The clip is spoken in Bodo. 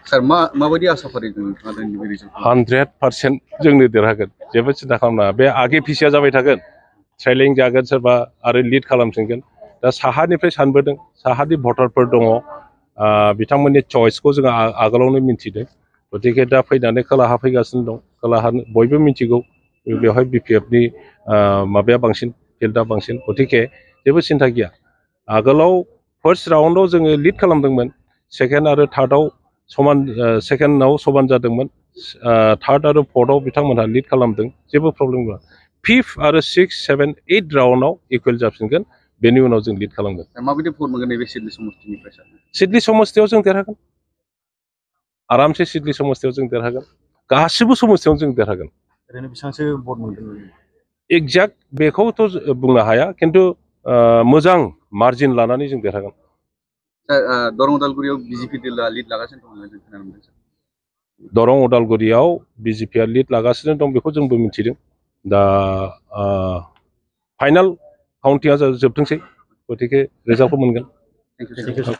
सार माबायदि आसा फारिदों नोंथाङा दिनैनि रिजाल्टखौ? 100% जोंनो देरहागोन जेबो सिन्था खालामनाङा बे आगे फिसिया जाबाय थागोन ट्रेलिं जागोन सोरबा आरो लिड खालामफिनगोन दा साहानिफ्राय सानबोदों साहानि भटारफोर दङ बिथांमोननि चइसखौ जोङो आगोलावनो मिन्थिदों गतिके दा फैनानै खोलाहा फैगासिनो दं खोलाहा बयबो मिन्थिगौ बेवहाय BPFनि माबाया बांसिन फिल्डआ बांसिन गतिके जेबो सिन्था गैया आगोलाव फार्स्ट राउन्डआव जोङो लिड खालामदोंमोन सेकेन्ड आरो थार्डआव समान सेकेन्डआव समान जादोंमोन थार्ड आरो फर्थआव बिथांमोनहा लिड खालामदों जेबो प्रब्लेम गैया फिफ्थ आरो 6, 7, 8 राउन्डआव इकुवेल जाफिनगोन बेनि उनाव जों लिड खालामगोन माबायदि भट मोनगोन नैबे सिडली समष्टिनिफ्राय सार? सिडली समष्टियाव जों देरहागोन आरामसे सिडली समष्टियाव जों देरहागोन गासिबो समष्टियावनो जों देरहागोन ओरैनो बेसेबांसो भट मोनगोन? एक्जेक्ट बेखौथ' बुंनो हाया खिन्थु मोजां मार्जिन लानानै जों देरहागोन दरं उदालगुरियाव बिजेपि दला लिड लागासिनो दं होननानै जों खोनानो मोनदों। दरं उदालगुरियाव बिजेपिया लिड लागासिनो दं बेखौ जोंबो मिथिदों दा फाइनाल काउन्टिंआ जोबथोंसै गतिके रिजाल्टखौ मोनगोन। Thank you.